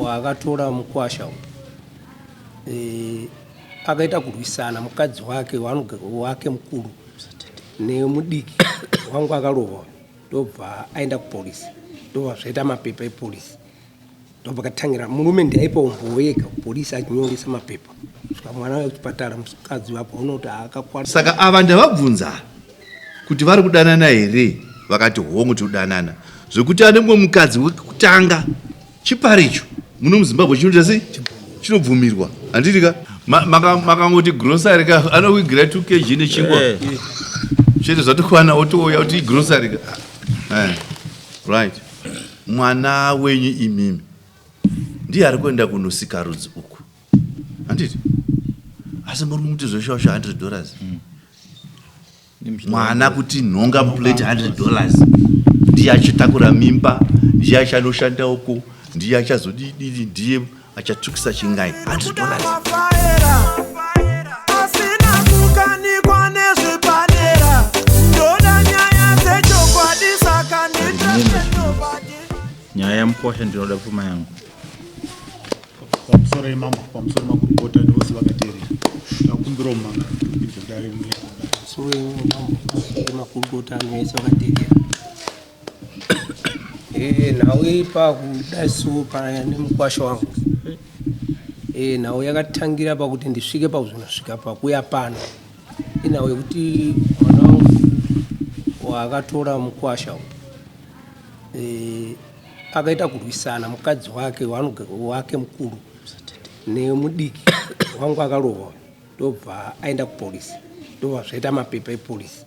waakatora mukwasha uyu e, akaita kurwisana mukadzi wake wake mukuru nemudiki wangu akarohwa ndobva aenda kupolisi ndobva zvaita mapepa epolisi ndopakatangira murume ndiaipa umbowo yega kupolisi achinyoresa mapepa svika mwana wekuchipatara mukadzi wapo unoti akakwana. Saka ava ndavabvunza kuti vari kudanana here vakati hongu tikudanana zvekuti ane mumwe mukadzi wekutanga chiparicho muno muzimbabwe chinoita sei chinobvumirwa handiti ka makangoti grocery ka anokuigira 2 kg nechingwa eh. chete zvatokwana otouya kuti igrocery ka eh, right Mwana wenyu imimi ndiye ari kuenda kunosika rudzi uku handiti asi muri kumuti zveshosha 100 dollars mm. mwana kuti nhonga muplate 100 dollars ndiye achitakura mimba ndiye achanoshanda uko ndiye achazodididi ndiye achatsvukisa chingai 100 dollars Nyaya yamukwasha ndinoda pfuma yangu. Pamusoro yemambo, pamusoro makurukota nevose vakateerera. Takumbirawo mumanga kupinza dare rino. Pamusoro yemambo, pamusoro makurukota nevose vakateerera. Eh, nhau ipa kudai so pane mukwasha wangu. Eh, nhau yakatangira pakuti ndisvike pakuzonosvika pakuya pano. Inhau yekuti mwana wangu waakatora mukwasha uyu eh, akaita kurwisana mukadzi wake wake mukuru nemudiki wangu akarohwa ndobva aenda kupolisi ndobva zvaita mapepa epolisi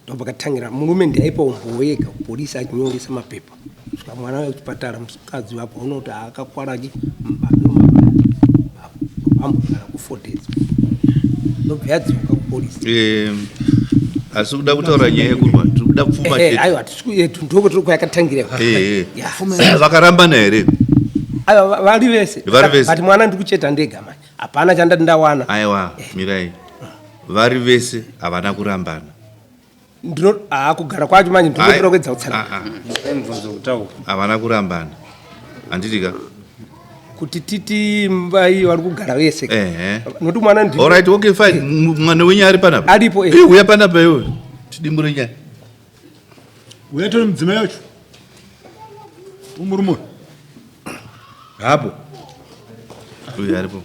ndopakatangira murume ndiaipa umbowo yega kupolisi achinyoresa mapepa svika mwana wekuchipatara mukadzi wapo unoti akakwara chi ambogara ku4 days ndobva yadzoka kupolisi asi kuda kutaura nyaya yekurwa tiri kuda pfuma eh, aiwa ndoko tiri kwayakatangira eh, eh. vakarambana here aiwa vari vese vari vese but mwana ndiri kucheta ndega manje hapana chandati ndawana aiwa mirai vari vese havana kurambana ndino haa kugara kwacho manje ndinotoda kuedza kutsana ah, ah. Havana kurambana handiti ka kuti titi vai vari kugara vese nokuti mwana ndi alright okay fine mwana wenyu ari panapa aripo eh uya panapa iwe tidimbure nyaya uya tore mudzimai wacho umurume hapo uyu aripo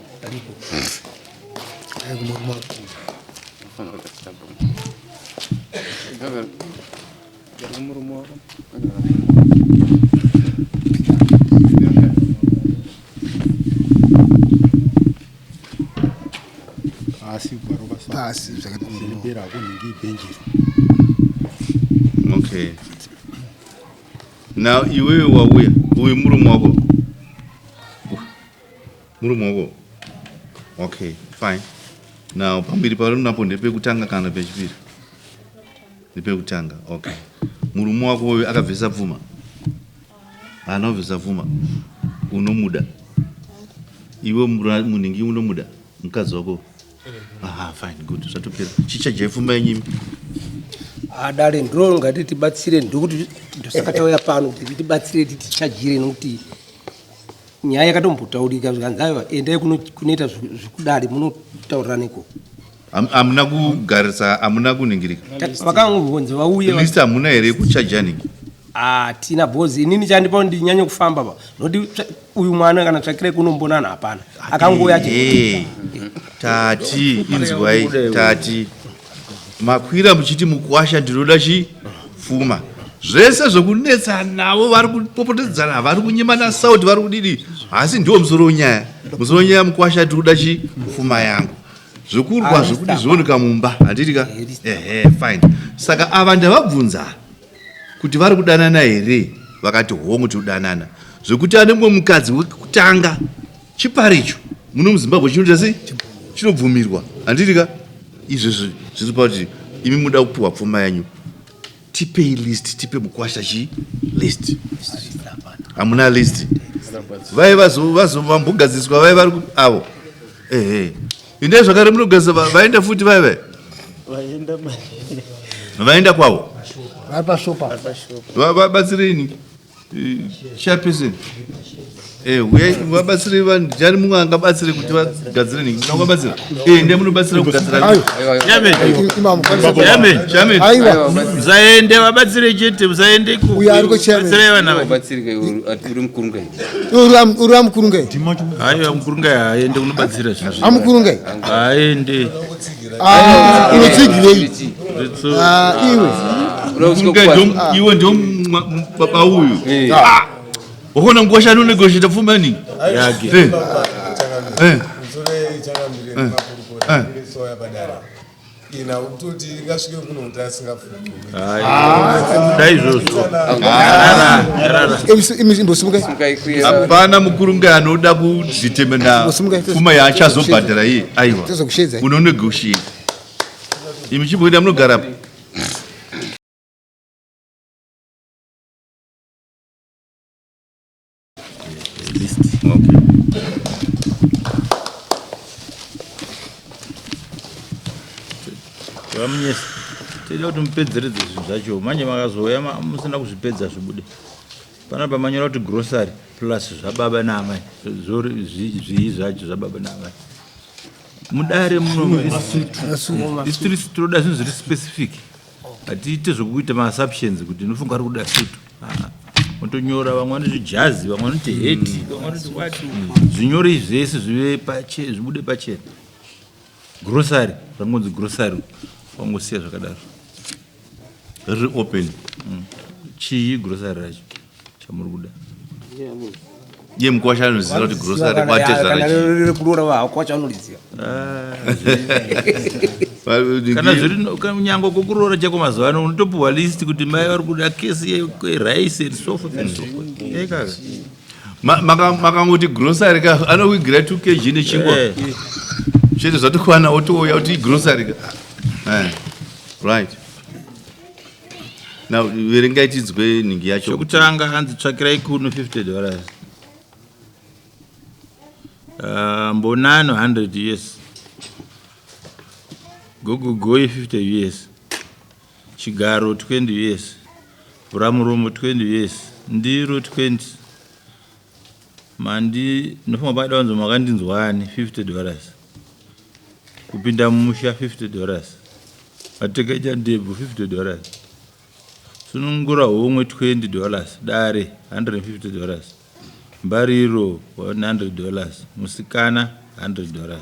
Pasi pasi zvakati akunhingi ibhenjiro. Okay. Now iwewe wauya uyu murume wako murume wako okay fine now pamberi pauri napo ndepekutanga kana pechipiri ndepekutanga okay murume wako uyu akabvisa pfuma haana kubvisa pfuma unomuda iwe munhingi unomuda mukadzi wako Aha, fine, good. Zvatopera. Chichaje pfuma yenyu imi. Ah, dare ndiro ngati tibatsire ndokuti ndosaka tauya pano kuti tibatsire titichajire nokuti nyaya yakatombotaurika zvikanzi aiwa endai kunoita zvekudare munotaurirana ikoko. Hamuna kugarisa, hamuna kuningirika. Vakangonzi vauye. List hamuna here yekuchaja ningi? Hatina because inini chandipa ndinyanye kufamba pa noti uyu mwana kana tsvakirai kunombonana hapana akangouya hey, tati inzwai tati makwira muchiti mukuwasha ndinoda chi pfuma zvese zvekunetsa navo vari kupopotedzana vari kunyimana sauti vari kudidi asi ndiwo musoro wenyaya musoro wenyaya mukuwasha tiri kuda chi pfuma yangu zvekurwa zvekuti zvioneka mumba handiti ka ehe fine saka ava ndavabvunza kuti vari kudanana here vakati hongu tiri kudanana zvekuti ane mumwe mukadzi wekutanga chiparicho muno muzimbabwe chinoita sei chinobvumirwa handiti ka izvezvi zviri pakuti imi muda kupiwa pfuma yenyu tipei list tipe mukwasha chi list hamuna list vai vambogadziswa vai vari avo ehe Indai zvakare munogeza vaenda futi vai vai. Vaenda vaenda kwavo. Vari pashopa. Vabatsirei ini. Chairperson. Eh, uyai vabatsire vanhu. Ndiani mumwe angabatsire kuti vagadzire nhingi? Muna ungabatsira? Eh, ndiye munobatsira kugadzira. Chairman. Imam, Chairman. Chairman. Aiwa. Musaende vabatsire chete, musaende ku. Uyo ariko chairman. Batsirai vana ava. Batsirike uri mukurungai. Uri amukurungai. Aiwa mukurungai haende kunobatsira zvinhu. Amukurungai. Haende. Ah, unotsigirei? Ah, iwe. Mukurungai ndio iwe ndio baba uyu. Ah. Wakaona nguva shanu negotiate pfuma nhingi. Yake. Eh. Eh. Musoro changamire nemakurukota soya padare ina kutoti ingasvike kuno kuti asingafungi. Dai izvozvo. Imbosimukai. Hapana mukurungai anoda kudetermina pfuma yaachazobhadhara iye. Aiwa. Tozokushedzai. Unonegotiate. Imi chimboenda munogara apa. List. Okay. Vamunyesa. Tida kuti mupedzeredze zvinhu zvacho. Manje makazouya musina kuzvipedza zvibude. Panapa manyora kuti grocery plus zvababa naamai. Zvii zvacho zvababa naamai. Mudare muno isu tiri tinoda zvinhu zviri specific. Hatiite zvokuita maassumptions kuti ndinofunga ari kuda sutu. Ah, Motonyora vamwe vanoti jazi, vamwe vanoti heti, vamwe vanoti what. Zvinyore zvese zvive pache zvibude pachena. Grocery, rangonzi grocery wangosiya zvakadaro. Riri open. Chii grocery racho chamuri kuda? Iye mukwasha anoziva kuti grocery kwatezvara chii. Kana kuroora vakwasha anoriziva. Kana zviri nyangwe kwokuroora chako mazuva ano unotopuhwa list kuti mai vari kuda kesi yerice and so forth and so forth. Eh, kaka. Makangoti grocery ka anowigira 2 kg nechingwa. Chete zvatokwana otouya kuti igrocery ka. Eh. Right. Now verengai tinzwe nhingi yacho. Chokutanga hanzi tsvakirai kuno $50. Mbonano 100 US. Gogogoi 50 US. Chigaro 20 US. Vhuramuromo 20 US. Ndiro 20. Mandi ndinofunga paida kunzi makandinzwani $50. Kupinda mumusha $50. Matekecha ndebvu $50. Sunungura homwe $20. Dare $150. Mbariro $100. Musikana $100.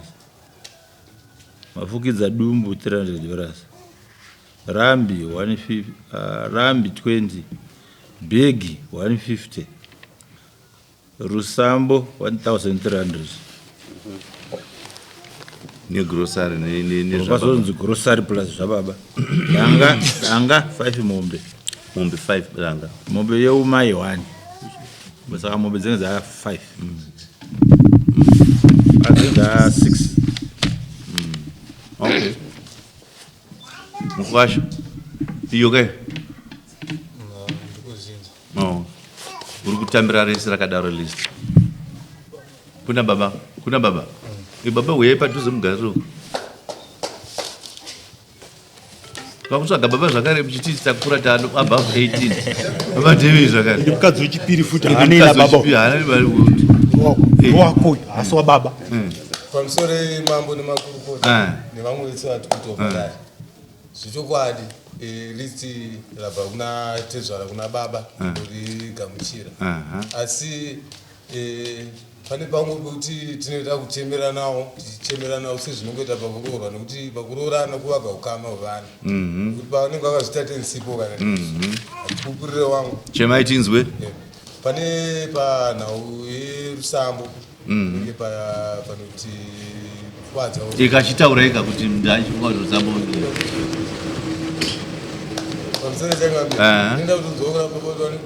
Mafukidza dumbu $300. Rambi 150, Rambi 20. Bhegi 150. Rusambo 1300. Negrocery nezvababa. Rwakazonzi grocery plus zvababa. Danga danga 5 mombe. Mombe 5 danga. Mombe yeumai 1. Saka mombe dzinenge dza 5. Dzinenge dza 6. Okay. Mukwasha. Iyo ke. No. Uri kutambira rese rakadaro list. Kuna baba, kuna baba. E baba uyai padhuze mugariro. Vakutsvaga baba zvakare muchiti takura tano above 18. Baba David zvakare. Ndi mukadzi wechipiri futi Ndi haanei mukadzi nababa. wechipiri, haanei nababa. Wako haasi wababa. Pamusoro mambo nemakurukota nevamwe vese vari kuitwa padare, zvechokwadi list rabva kuna tezvara kuna baba kurigamuchira, asi pane pamwe pekuti tinoita kuchemeranawo, tichichemeranawo sezvinongoita pakuroorwa, nekuti pakuroorana kuvaka ukama hwevana, nekuti pavanenge vakazvita tensipo kana hatipupurire wangu. Chemai tinzwe. Pane panhau yerusambo nge panoti kwadza. Ikachitaura ega kuti ndachifunga kuti rusambo. Pamusoro changamire, kutodzokera.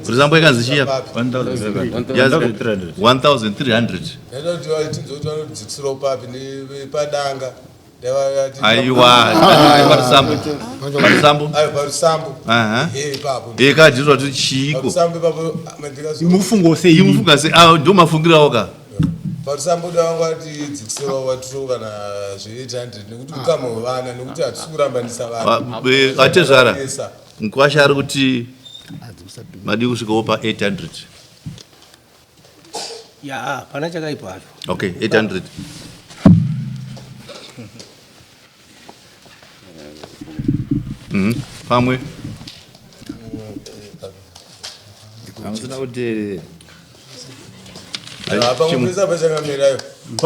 Rusambo ikanzi chiya? 1300. 1300. Ndaida kuti tinzwe kuti vanodzikisirawo papi nepadanga. Aiwa, parusambo. Parusambo. Ayo, parusambo. Ipapo. Ikadzizwa kuti chiiko. Parusambo ipapo Imufungo sei? Imufunga sei? Ah, ndo mafungiro awo ka. Parusambo davanga vatidzikisirawo vatiro kana zve800, nekuti ukama hwevana, nekuti hatisi kurambanisa vanhu. Atezvara. Mukwasha ari kuti madi kusvikawo pa800. Ya, hapana chakaipa hacho. Okay, 800. Pamwe. Hamusina kuteerera. Pamwe pachangamirayo.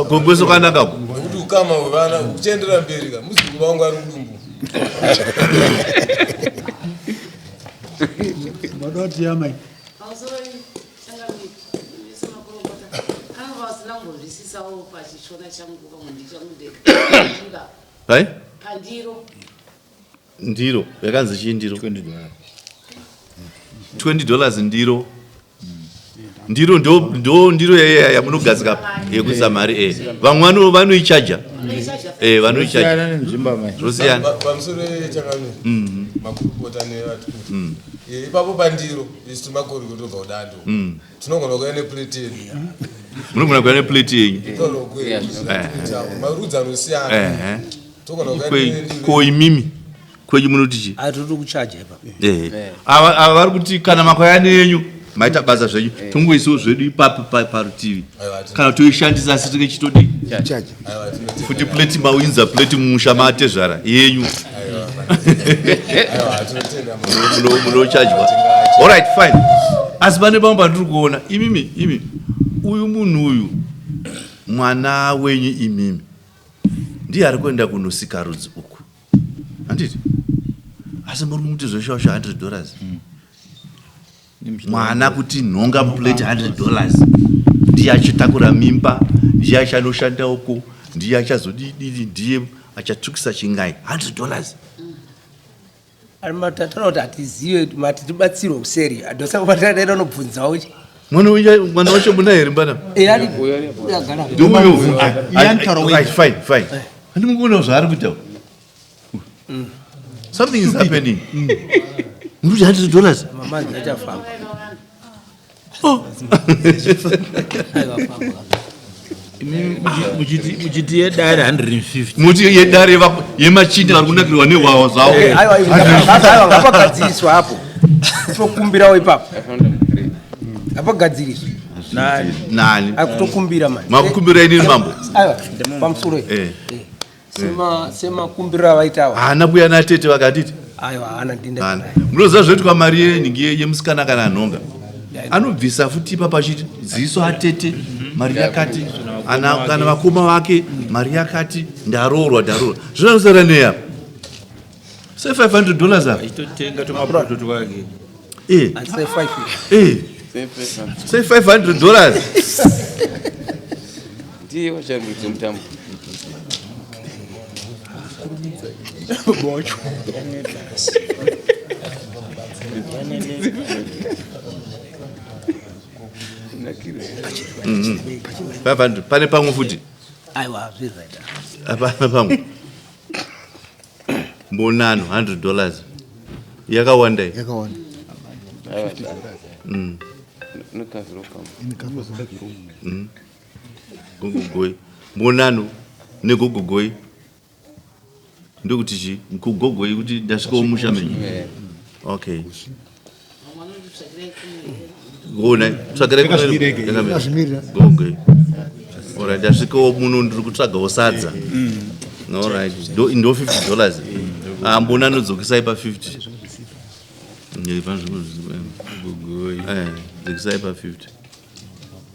Kugweso kanaka ko. Nekuti ukama hwevana huchiendera mberi ka muzukuru wangu ari kudumbu. Madoti amai. Pamusoro changamire vese makurukota kana vasina kumbozvisisawo pachishona changu pamwe ndichangu ndega Hai? pandiro. Ndiro yakanzi chii ndiro? $20 ndiro. Ndiro ndo ndo ndiro yamunogadzika yekuisa mari eh. Vamwe vanoichaja. Eh, vanoichaja. Zvosiyana nenzvimbo amai. Zvosiyana. Pamusoro changamire makurukota nevatukuru. Ipapo pandiro isu makoriko tobva kudando. Tinogona kuuya neplate yedu. Munogona kuuya neplate yenyu. Togona kuuya. Marudzi anosiyana. Togona kuuya nendiro. Ko imimi kwenyu munoti chii? Hatiri kuchaja ipapo. Ava vari kuti kana makwayana enyu maita basa zvenyu tongoisawo zvedu ipapo parutivi kana toishandisa asi tinge chitodii Chaja. Aiwa, tinotenda. futi plate mawinza plate mumusha matezvara yenyu. Aiwa, tinotenda. Munochajwa. Alright, fine. Asi pane pamwe pandiri kuona imimi imi uyu munhu uyu mwana wenyu imimi ndiye ari kuenda kunosika rudzi uku, handiti? Asi muri kumuti zveshausha $100 mwana kuti nhonga muplate $100, ndiye achitakura mimba, ndiye achanoshanda uko, ndiye achazodididi, ndiye achatsvukisa chingai, $100. Matataura kuti hatizive, mati tibatsirwe kuseri, ndosaka nobvunzawo. Mwana wacho muna here mbana? Agara. Ndiuyo. Ian Right, fine, fine. Handimukuonawo zvaari kuita. Something is happening. Muri $100. Mamanzi achafamba. Aiwa, famba. Muchiti yedare 150. Muti yedare yemachinda vari kunakirwa nehwawa zvavo. Aiwa, aiwa, ngapagadziriswa apo, tokumbirawo ipapo, ngapagadziriswa. Nani? Nani? Akutokumbira mani. Makukumbira inini mambo? Aiwa, pamusoro. Semakumbiriro avaitawa. Haana kuuya natete vakatiti? Aiwa, haana ndinda. Haana. Munoziva zvoitwa mari yenhingi yemusikana kana nhonga anobvisa futi ipapa achiti ziso atete mari yakati, kana vakoma vake mari yakati, ndaroorwa, ndaroorwa, zvinonosara nei apa se $500 apa? Achitotenga tomaputo twake. Say five. Say $500. Ndiye wacharudzi mutambo. 500. Pane pamwe futi? Aiwa, zviri right. Hapana pamwe. Mbonano $100 yakawanda iyi. Yakawanda. Nokazirokamo. Gogogoi mbonano negogogoi ndokuti chi kugogoi kuti ndasvikawo musha menyu. Okay, gona tsvakirai. Yakazvimirira. Gogoi, alright, ndasvikawo muno, ndiri kutsvagawo sadza. Alright, ndo $50. Ah, mbonano dzokesai pa 50. Gogoi. Dzokesai pa 50.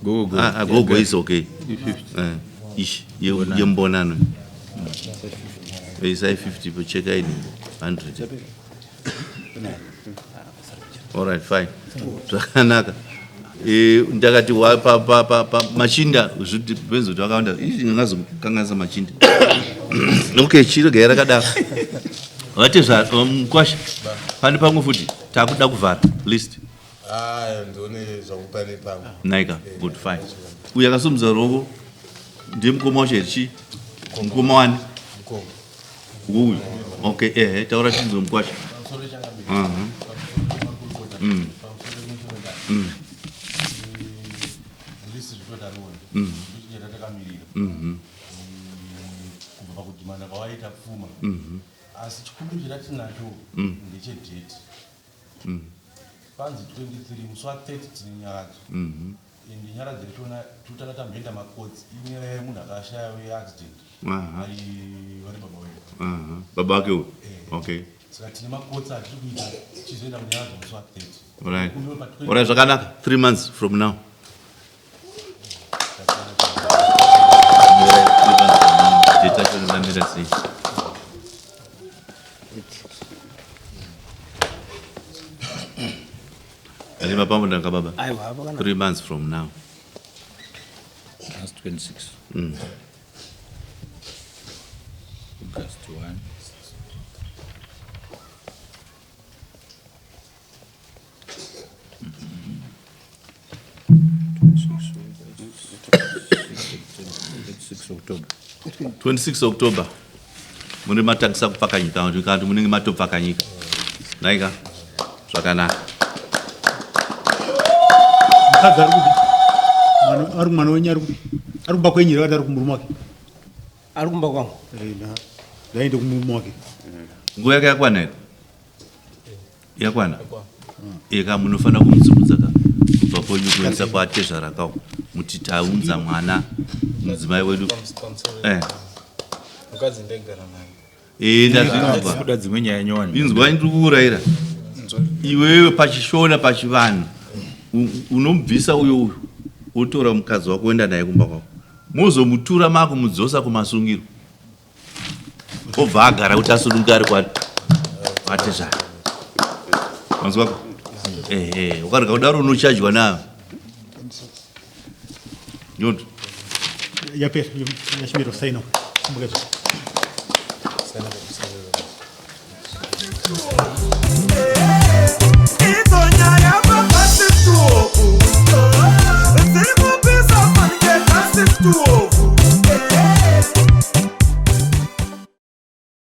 Gogo. Ah, ah, gogo is okay. Ish yembonano isai 50, pocheka ini 100. Alright, fine, zvakanaka. Ndakati machinda zvidepends kuti vakawanda, ingazokanganisa machinda. Okay, chiregai rakadaro. Vati zvamukwasha, pane pamwe futi? Takuda kuvhara list. Aya, ndione zvangu pane pamwe. Naika, good, fine. Uyu akasumudza ruoko ndiye mukoma wacho here? Chii, mukoma wani? Mukoma. Uyu, okay. Ehe, taura chinzo mukwasha. List zvitodarona ndochinyata takamirira kubva pakudhimana kwawaita pfuma, asi chikumbiro chatinacho ndechedate. Panzi 23, musi wa30 tine nyaradzo. Ende nyaradzo yatona totanga tamboenda makotsi inyaya yemunhu akashaya weaccident aiva nebaba wedu. Baba wake uyu. Okay. Saka tine makotsi atiri kuita tichizoenda kunyaradzo musi wa 30. Alright. Kuno pa 20 Alright, zvakanaka. 3 months from now. Date yacho inoramira sei? Ane mapambo baba. Aiwa, hapana. 3 months from now. That's 26. August 1. Six October. 26 October. Mune matangisa kupfakanyika kana kuti munenge matopfakanyika. Naika. Zvakanaka. Mukadzi ari kupi? Mwana ari mwana wenyu ari kupi? Ari kumba kwenyu here kana ari kumurume wake? Ari kumba kwangu. Eh, ndaende kumurume wake. Nguva yake yakwana here? Yakwana. Eka munofanira kumudzungudza ka kubva kwenyu kuendesa kwatezvara kawo muti taunza mwana mudzimai wedu. Eh. Mukadzi ndaigara naye. Eh, ndazvinzwa. Kuda dzimwe nyaya nyowani. Inzwa ndiri kukurayira. Iwewe pachishona pachivanhu unomubvisa uyo uyu wotora mukadzi wako woenda naye kumba kwako mozomutura makumudzosa kumasungiro obva agara kuti asununguke ari kwatezvara. Manzwako? Ehe, ukarega kudaro unochajwa nayo. Nyoto. Yapera, yachimira saina. Mukadzi. Itonyaya papasi tuopu. Dziri kupisa fanike kasi tuopu.